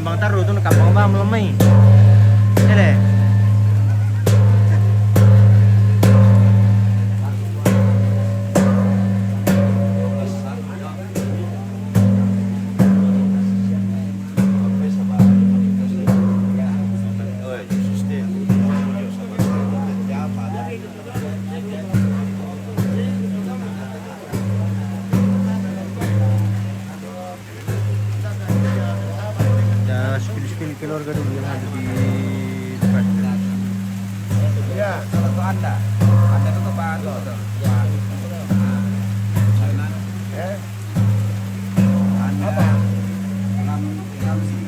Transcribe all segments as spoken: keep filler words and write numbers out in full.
Bang taru tu nak kampung bang melemai. Ele. Ya, sepil-sepil keluarga dulu yang ada di dekat. Ya, kalau tu anda, anda tu ke Pak Anto tu. Ya. Eh? Anda. Apa? Ram-, Ramsi.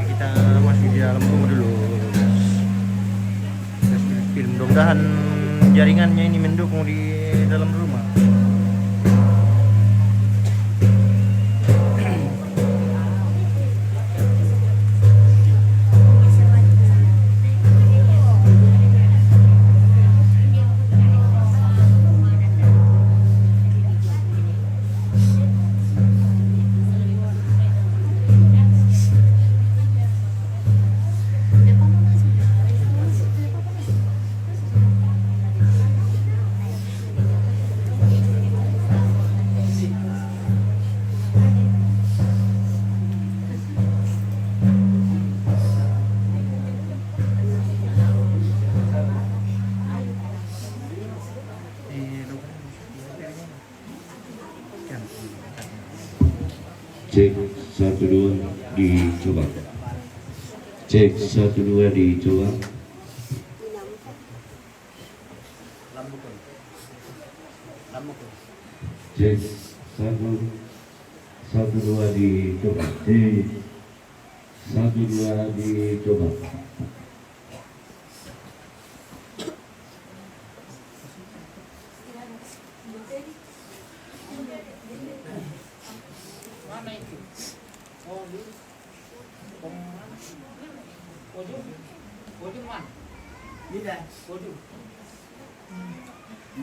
Kita masuk di dalam rumah dulu, guys. Kita film. Mudah-mudahan jaringannya ini mendukung di dalam rumah. Cek, satu, dua, dicoba. Cek, satu, dua, dicoba. Cek, satu, satu, dua, dicoba. Cek, satu, dua, dicoba. Mana itu? Oh, di Ujung, ujung mana? Ini dah. Ujung.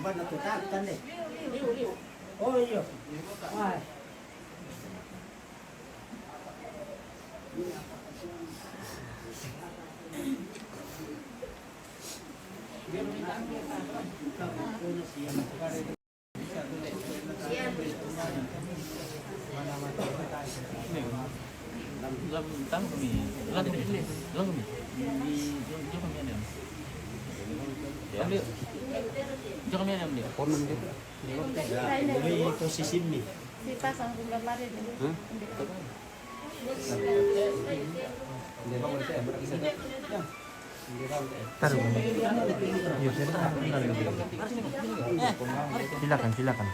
Mana tu tak tanda? Liu, liu. Oh, iya. Wah. Lam, lam, tang kami. Lam, lam kami. Di, di, di kami ada. Ambil. Di kami ada ambil. Konon gitu. Ini posisi ini. Kita sanggup lari. Hah? Taruh. Iya, saya taruh. Silakan, silakan.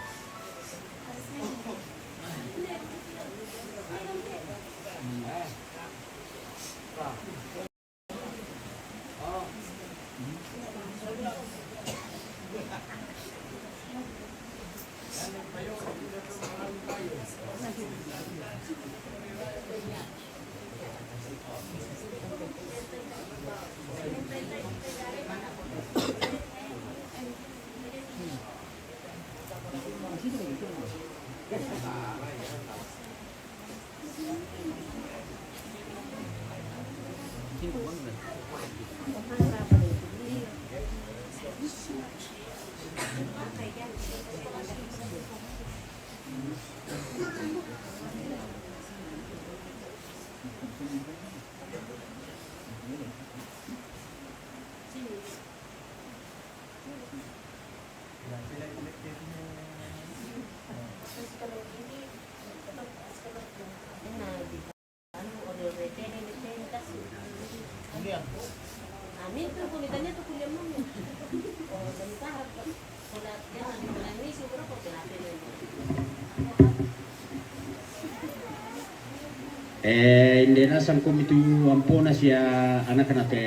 Eh, inde nasang komi tu ampona sia anak-anak te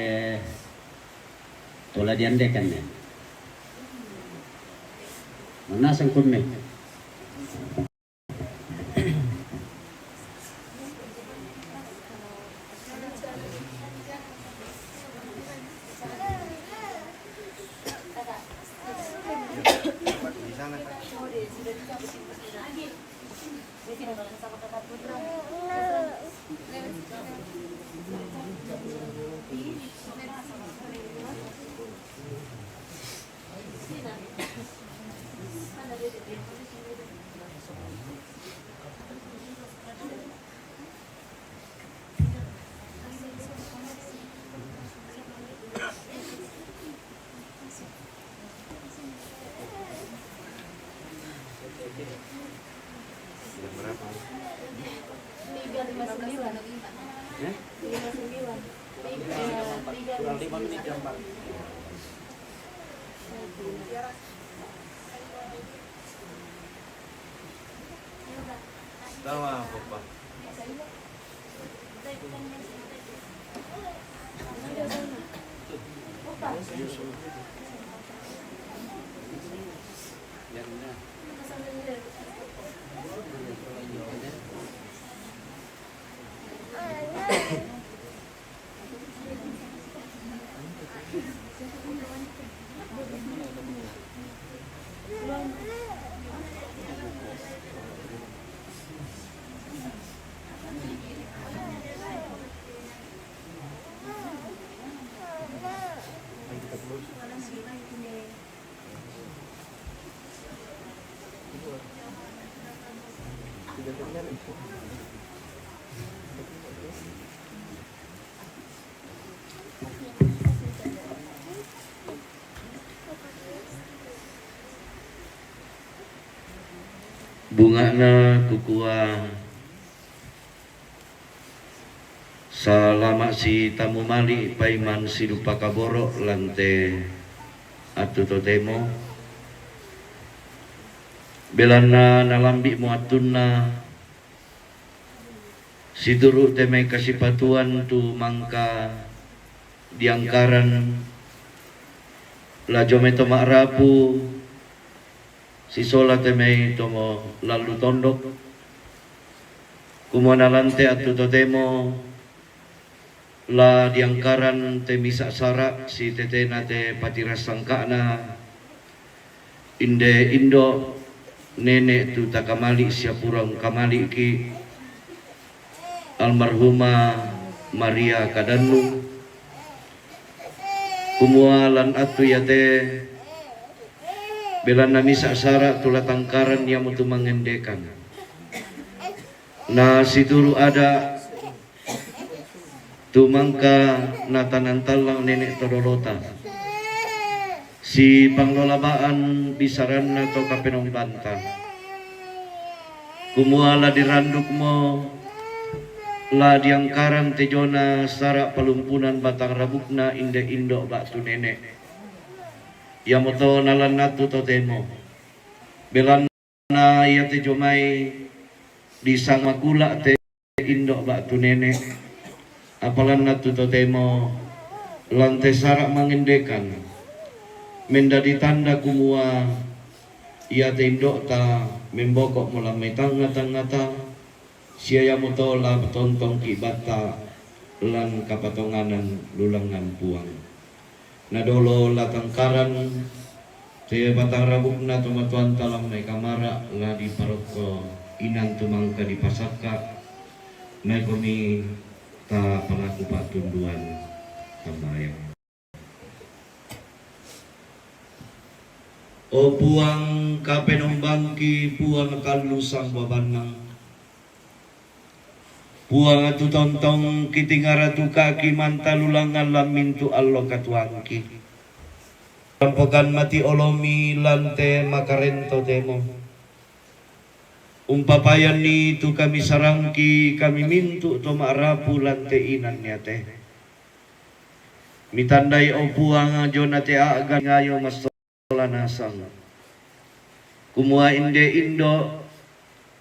tola diandekan ne. Nasang komi. Tiga lima sembilan. Eh? Tiga lima sembilan. Tiga, tiga lima sembilan. Sama, Papa. Bunga'na kukua, salama' si tamumali' paiman sidupa kaboro' lan te attu totemo, belanna nalambi'mo attunna, situru' te mai kasipatuan tu mangka diangkaran, la jomai to ma'rapu, sisola te mai to lallu tondok, kumua nalan te attu totemo, la diangkaran te misa' sara' sitetena te patirassangka'na, inde indo', nene' tu takamali' sia pura ungkamali'ki', almarhumah Maria Kadannu, kumua lan attu iate, belanna misa' sara' tu la tangkaran iamotu mangendekan. Na situru' ada' tu mangka natanan tallang nene' to dolota, sipanglolabaan bisaranna to Kapenombanta, kumua la dirandukmo, la diangkaran te diona sara' palumpunan batang rabukna inde indo' ba'tu nene', iamoto nalan attu totemo, belanna iate jomai disanga makula' te indo' ba'tu nene', apa lan attu totemo, lan te sara' mangendekan, mendadi tanda kumua iate indo'ta memboko'mo lan mai tangnga-tangngata, sia iamoto la tontongki' batta' lan kapatonganan lulangngan Puang. Nadolo la tangkaran te batang rabukna to matuanta lan mai kamara', la diparokko inang tu mangka dipasakka', maikomi ta palaku pa'tunduan tambayang. O Puang, Kapenombangki, Puang tallu sambabannang, Puang tu tontong kitingaratukaki mantalulangngan lan mintu' allo katuoangki. Rampokan mati olomi lan te makarento temo. Umpapayanni tu kamisarangki kami mintu' to ma'rapu lan te inan iate. Mitandai, o Puang, diona te a'ga ngayo massola nasang, kumua inde indo'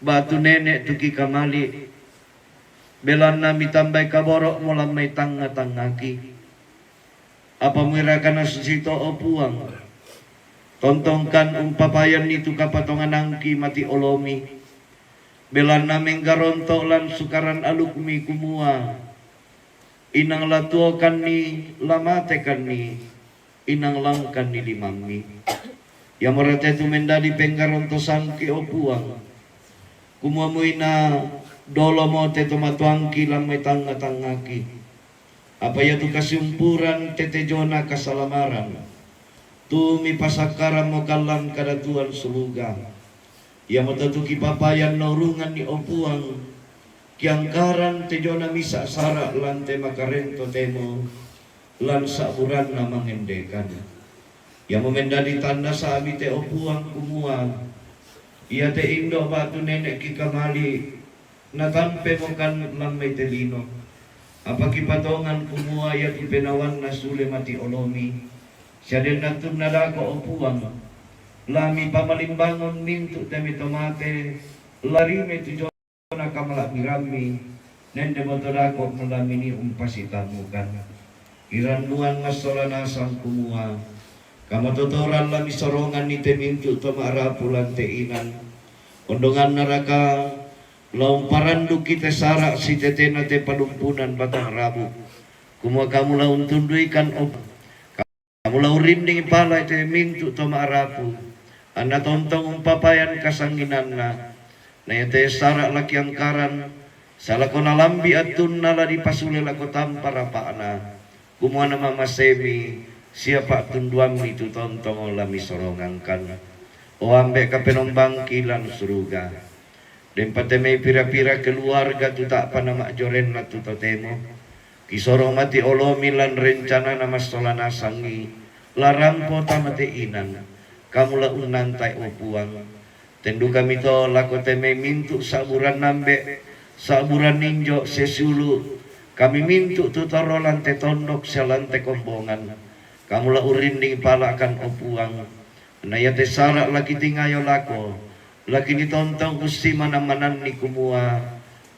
ba'tu nene' tu kikamali', belanna mitambai kaboro'mo lan mai tangnga-tangngaki. Apa muirakana susito, o Puang, tontongkan umpapayanni tu kapatonganangki mati olomi, belanna menggaronto' lan sukaran alukmi kumua, inang la tuokanni, la matekanni, inang langkanni limammi. Iamora te tu mendadi penggarontosangki, o Puang, Kumua mui na dolomo te tomatuangki lan mai tangnga-tangngaki. Apa iatu kasiumpuran te tejona kasalamaran, tu mipasakkarammo kallan kadatuan suluga. Iamoto tu kipapayan naurunganni, o Puang, kiangkaran tejona misa sara lan te makarento temo, lan saburanna mangendekan. Iamo mendadi tanna sa'bi te, o Puang, kumua, iate indo batu nene'ki kamali, natampemokan lan mai te lino. Apa kipatongan kumua iatu penawanna sule mati olomi, siadenna tunna dako, o Puang, la mipamalimbangun mintu te mai to mate, la rimai tu jona kamala'birammi, nendemoto dako mulamini umpasitammukan. Irannuan massola nasang kumua, kamatotoran la misoronganni te mintu to ma'rapu lan te inan. Ondonganna raka la umparanduki te sara sitetena te palumpunan batang rabu, kumua kamu la untunduikan op Kamu la urrinding pala te mintu to ma'rapu, anna tontong umpapayan kasanginanna, na iate sara la kiangkaran, salako nalambi attunna la dipasule lako tampa rapa'na, kumua namamasemi sia pa'tunduammi tu tontong la misorongangkan. O Ambe' Kapenombangki lan suruga, denpa te mai pira-pira keluarga tu ta'pa nama'jorenna tu totemo, kisorong mati olomi lan rencanana massola nasangi, la rampo tama te inan, kamu la unnantai, o Puang. Tendukami to lako te mai mintu sa'buran ambe', sa'buran injo, sesiulu', kami mintu tu toro lan te tondok sia lan te kombongan. Kamu la urrinding palakan, o Puang. Na iate sara la kitingayo lako, la kinitontong ussimana-mananni kumua,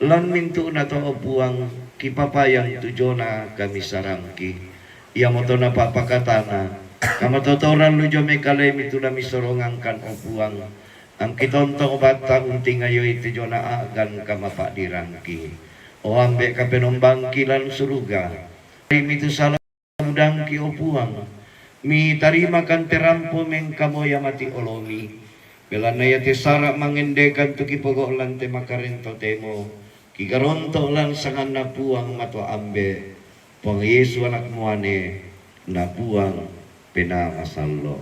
lan mintu'na to, o Puang, kipapayang tu jona kamisarangki. Iamoto napa'pakatana, kamatotoran lu jomai kalemi tu namisorongangkan, o Puang, angkitontong batta untingayoi tu jona a'gan kamapa'dirangki. O Ambe' Kapenombangki lan suruga, mi tu sala udangki, o Puang, mitarimakan te rampo mengkamoya mati olomi, belanna iate sara mangendekan tu kipogau' lan te makarento temo, kigaronto' lan sanganna Puang Matua Ambe', Puang Yesu Anak muane, na Puang Penaa Masallo'.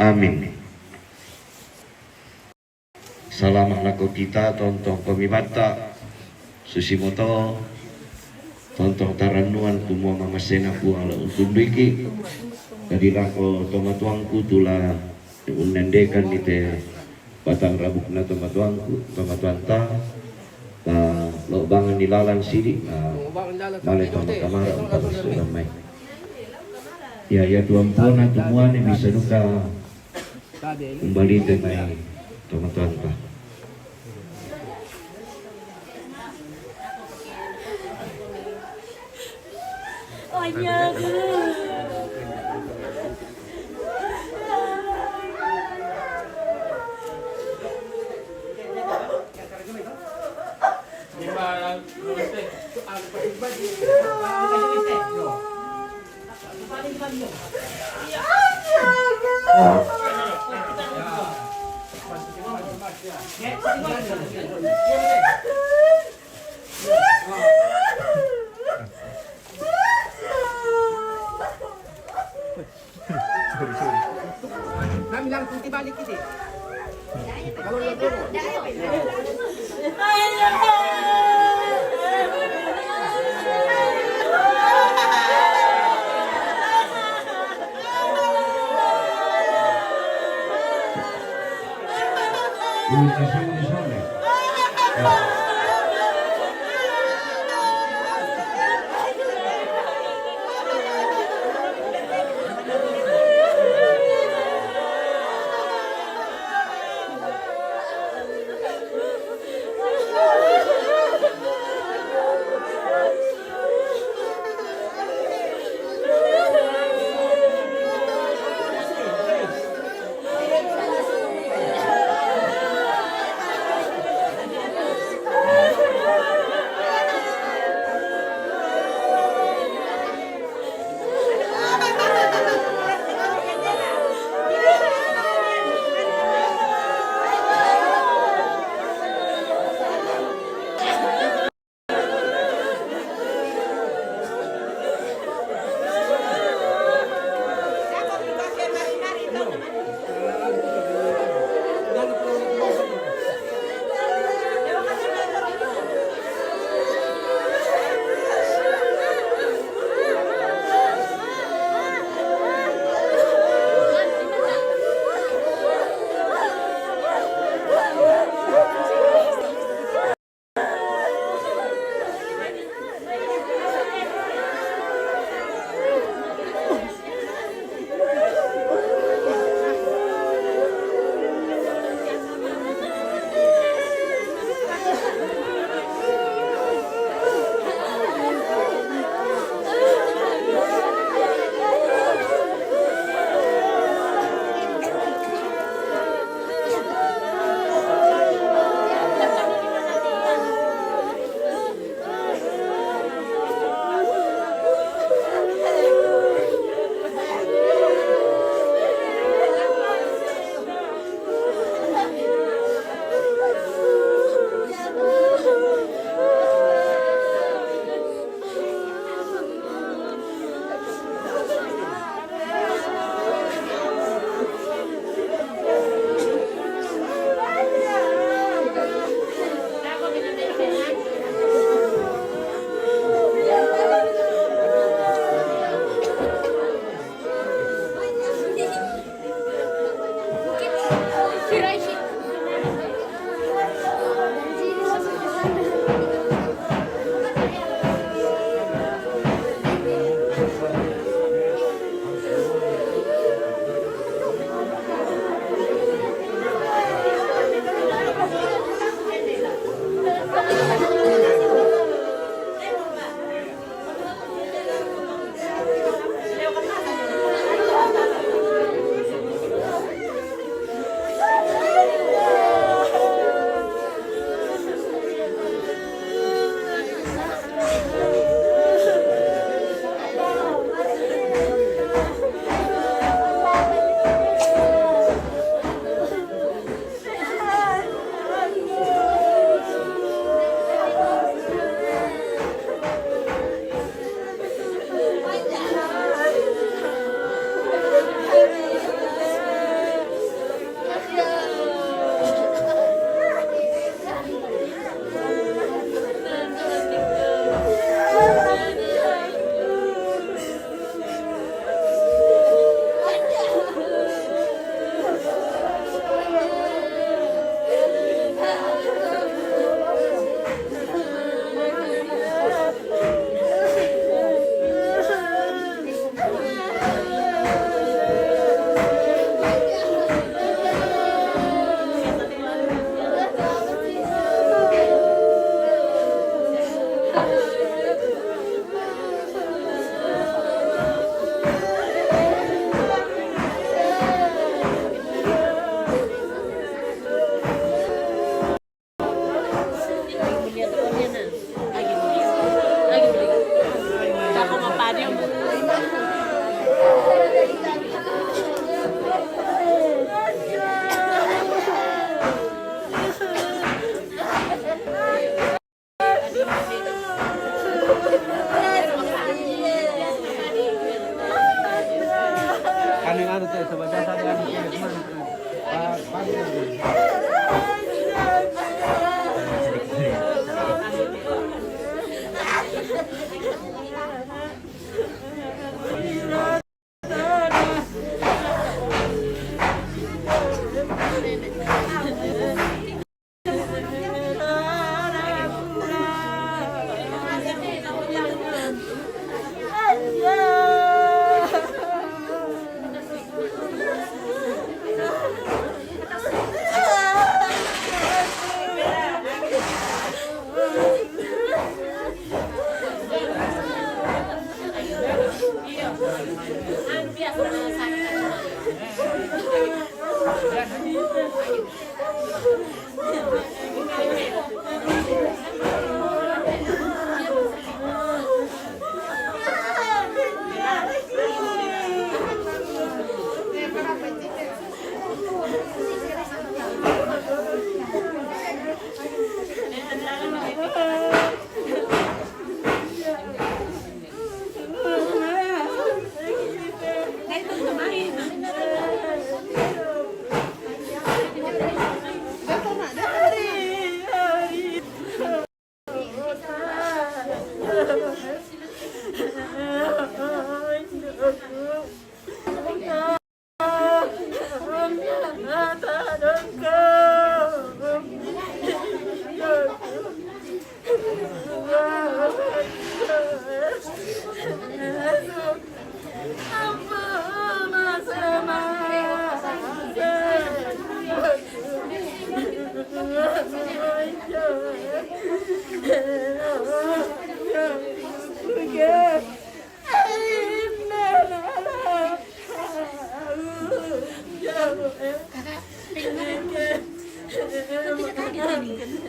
Amin. Salama' lako kita, tontongkomi batta, susimoto tontong tarannuang kumua mamassena Puang la untunduiki. Jadi lako tomatuangku tu la unnendekanni te batang rabukna tomatuangku, tomatuanta, ta lo'banganni lalang sidi, ta male tama kamara umpalassu mai. Ya, ya Tuhan pona tumuane bisa duka Umbalite mai tomatoanta. Kami langsung dibalik ini.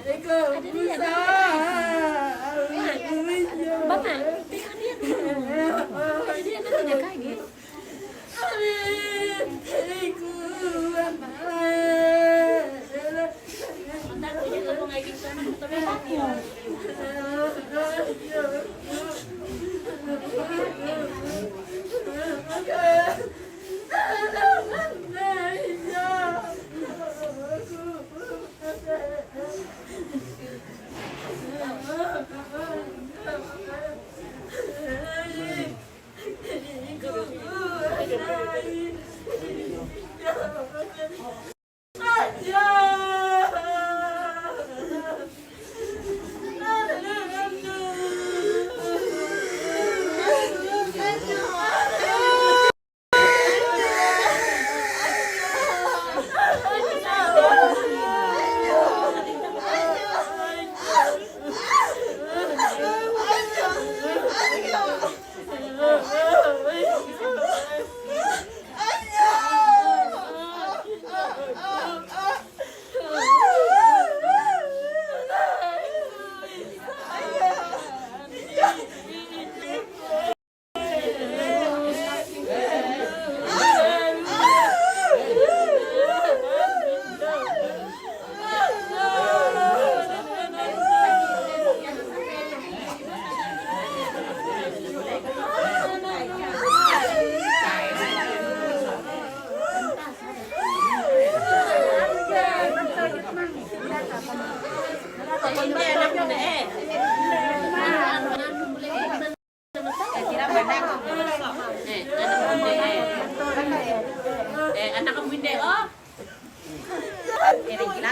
Bang, dia kan tidak kaget. Eh, anak kamu ini, oh. Eh, gila.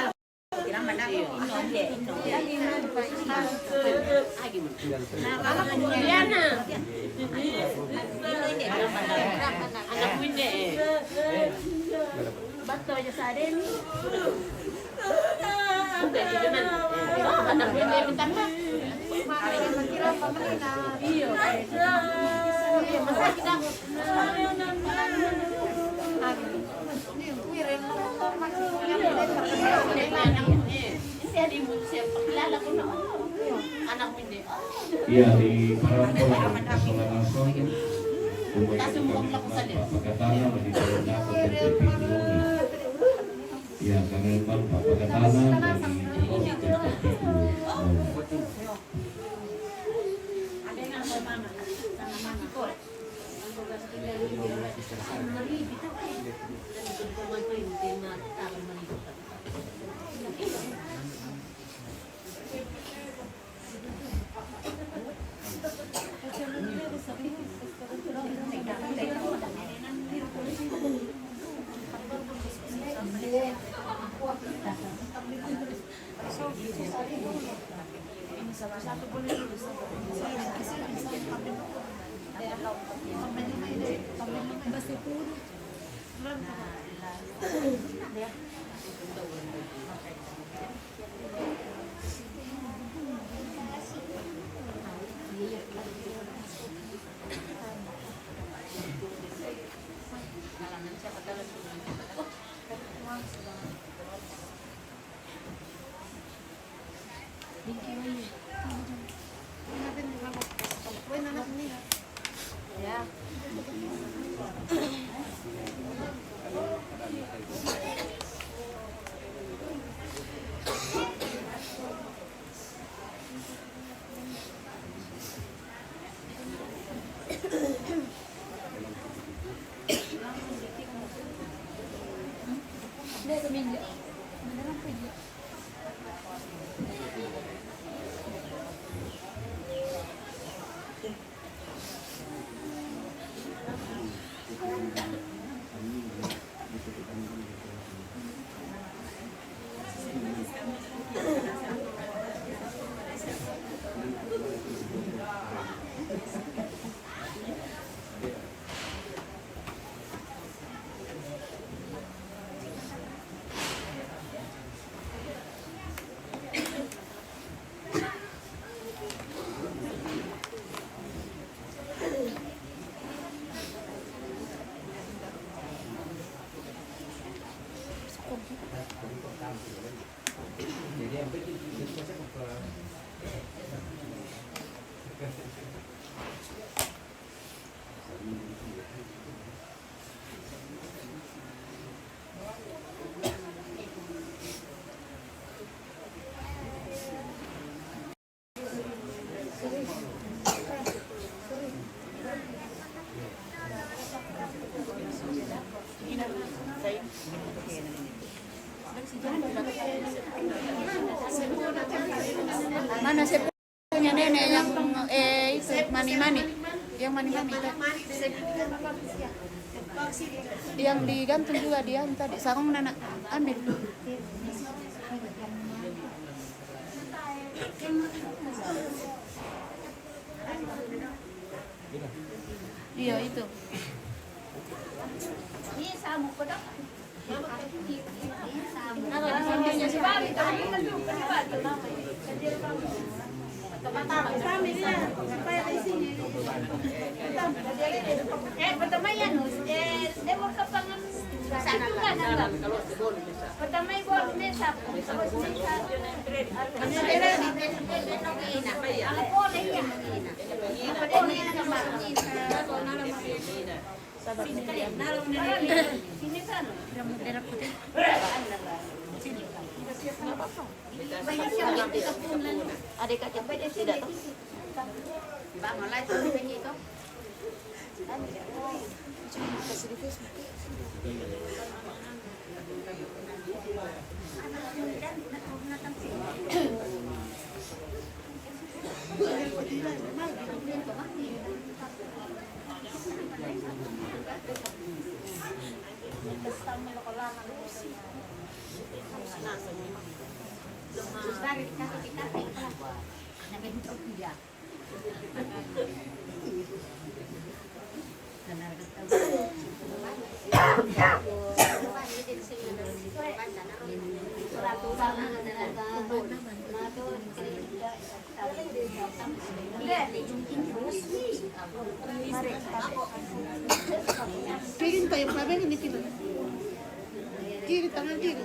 Iya, di Parangkulang, Kasolanasong, kumuha kami ng mga papagkatana, maliban na ako ng pagpipinungi. Iya, kami pang papagkatana, maliban na ako ng pagpipinungi. Mana sepupunya nenek yang, eh, itu, mani-mani? Yang mani-mani itu. Yang digantung juga di anu tadi, sarung nana ambil. Iya, itu. Eh, pertama ya, eh, dia mau ke pangan. Pertama ibu harus mesap. Harus mesap. Ada kakek tidak tahu. Kiri, tayo pa, ini kita. Kiri, tangan kiri.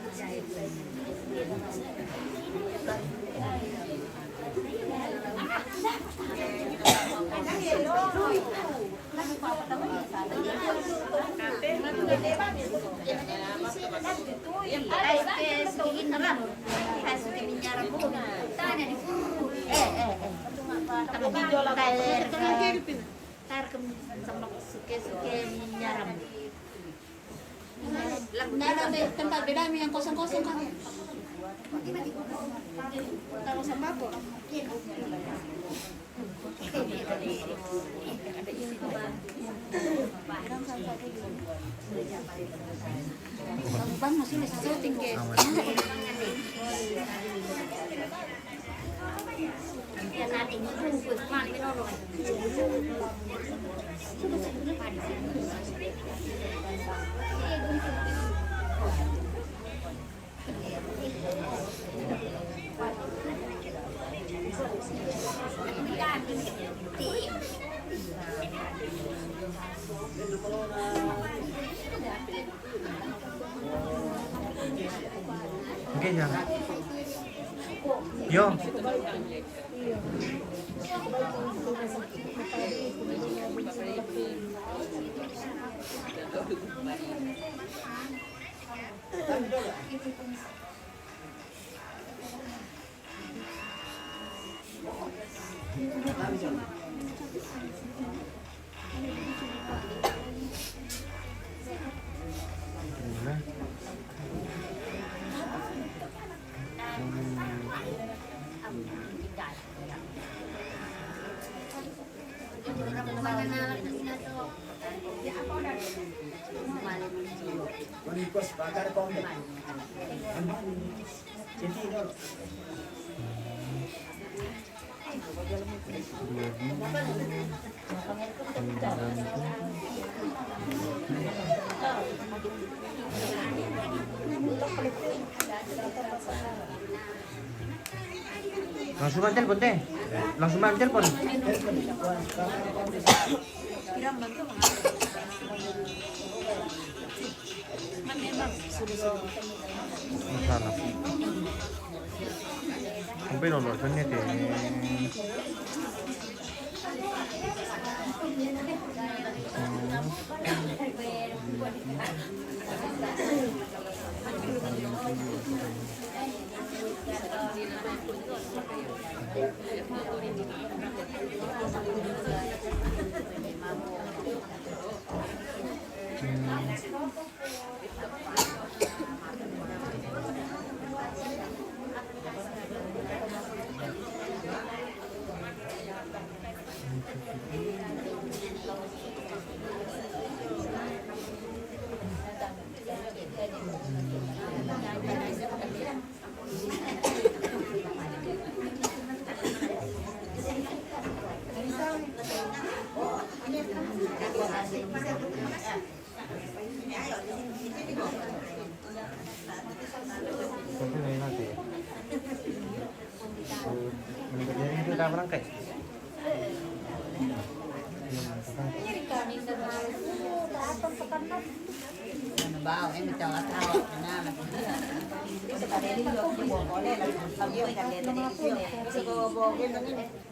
Nana, tempat beda yang kosong-kosong kan. Taruh sembako. Bang, masih syuting, guys. Oke, ya. Yo. Langsung aja telepon, teh. Langsung aja telepon. Masalah. Pero lo son este.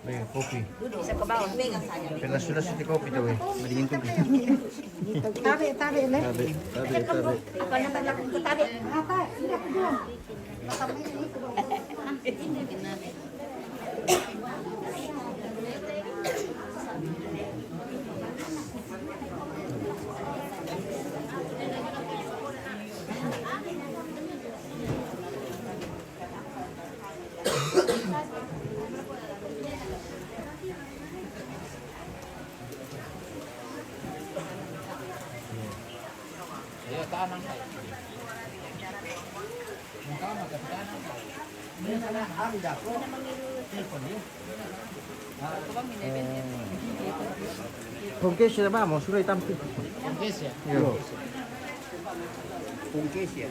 Ayan, kopi. Sa kabaw. Pelasu-lasu ti kopi to, eh. Madingin to, eh. Tabi, tabi, ne? Tabi, tabi, tabi. Apa na ba lang ko tabi? Apa? Hindi ko doon. Baka may ito. Con qué se llamamos? Solo hay tan poco. Con qué sea. Yo. Con qué sea.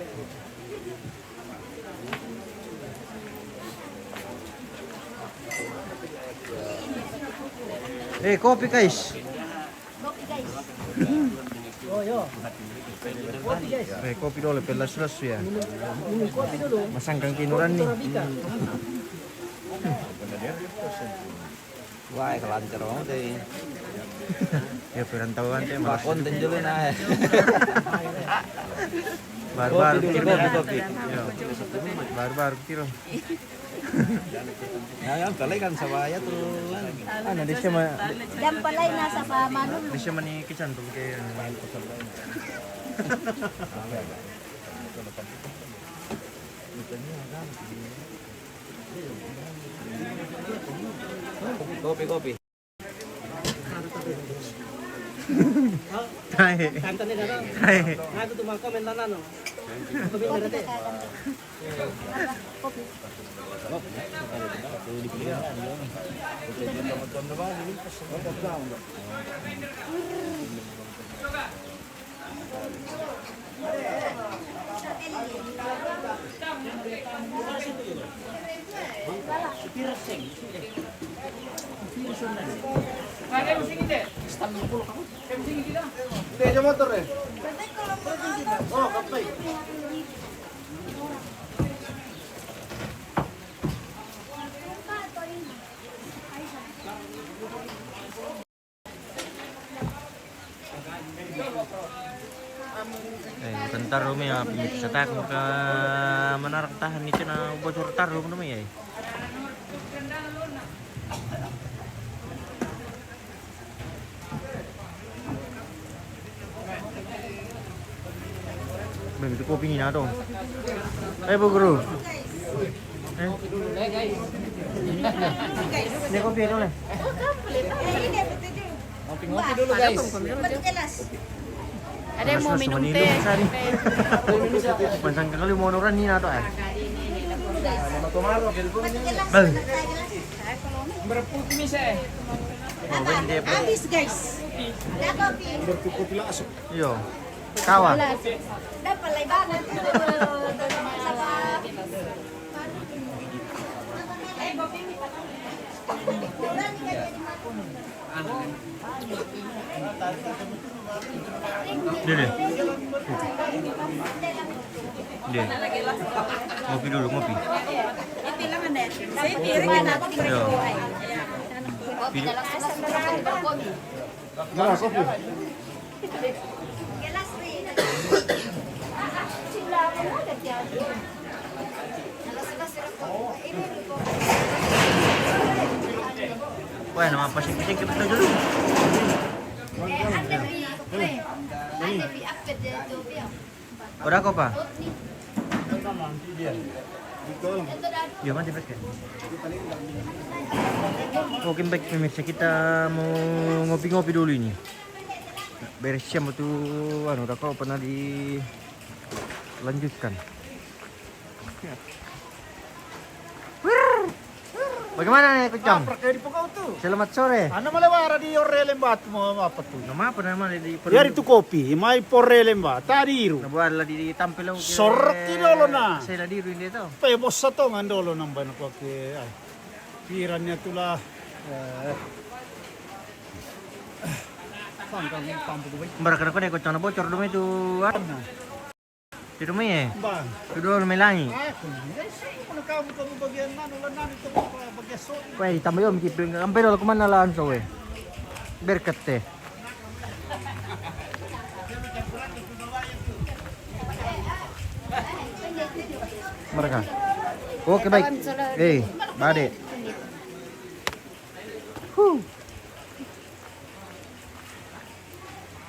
Eh, kopi, guys. Eh, kopi dolo, pelasu-lasu ya. Masangkang kinuran ni. Wah, kalancar banget, eh. Ya, perantauan, eh, malas konten dulu, nah. Baru-baru kopi dulu, kopi, kopi. Ya. Baru-baru kira. Ya, yang balik kan sama ya tuh. Ah, nanti saya ma- Yang palay nasa pa Manong. Di siya manikisan to kay kopi, kopi. Tahi. Kanta ni Dara. Tahi. Nga ito tumangko, mentanan, no? Kami narate. Hindi, sa motor eh. Oh, kapay. Eh, bentar, Rumi, ya, sa tak ka manarak tahan ni Cina, bocor tar, Rumi, ya. Bang, itu kopi ni na to. Eh, Bu Guru. Eh? Ini kopi itu, Le. Ngopi-ngopi dulu, guys. Ada yang mau minum teh? Pansang kali mau nuran ni na to, eh. Bang. Berpuluh kumis, eh. Oh, bang, dia apa? Habis, guys. Ada kopi. Berpuluh kumis. Iyo. Tawa. Dede. Dede. Ngopi dulu, ngopi. Yo. Wah, nama apa sih kita kita dulu? Udah kok, Pak? Yo, mati, Pak. Oke, baik pemirsa, kita mau ngopi-ngopi dulu ini. Beres siang itu, anu, udah kau pernah dilanjutkan. Bagaimana nih, Kucang? Apa kayak di pokok tuh? Selamat sore. Anu malewara di oreleng batu mau apa tuh? Nama apa nama di Ya itu kopi, mai poreleng ba, tadi iru. Nah, buat lah di tampil lo. Sorot di dolo na. Saya lah di iru ini tuh. Pe bossa to ngan dolo nambah nak ke. Pirannya tulah. Eh. Pangkang pampu gue. Mereka kena kocana bocor dong itu. Ah. Di rumah ya? Bang. Kedua rumah lagi. Aku nih, ya, sih, mana kamu, kamu bagian mana, lah, nani itu apa, bagian sot. Weh, tambah yo, mikir, sampai dulu kemana lah, so, weh. Berkat teh. Mereka. Oke, baik. Eh, bade. Huh.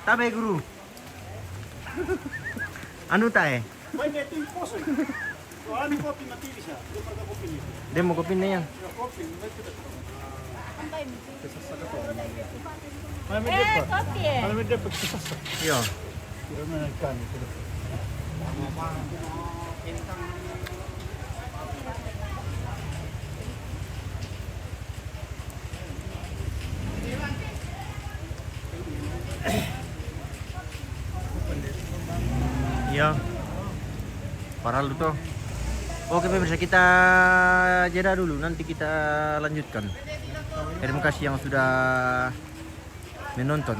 Tabe, guru. Anu ta, eh? Mai metu i poso. Ko anu kopi mati bisa. Dia mau kopi nih ya? Ya, kopi, mai kita. Mai metu. Eh, kopi, eh? Mai metu, kita sasa. Iya. Kira mana ikan itu. Iya. Parah lu tuh. Oke, pemirsa, kita jeda dulu, nanti kita lanjutkan. Terima kasih yang sudah menonton.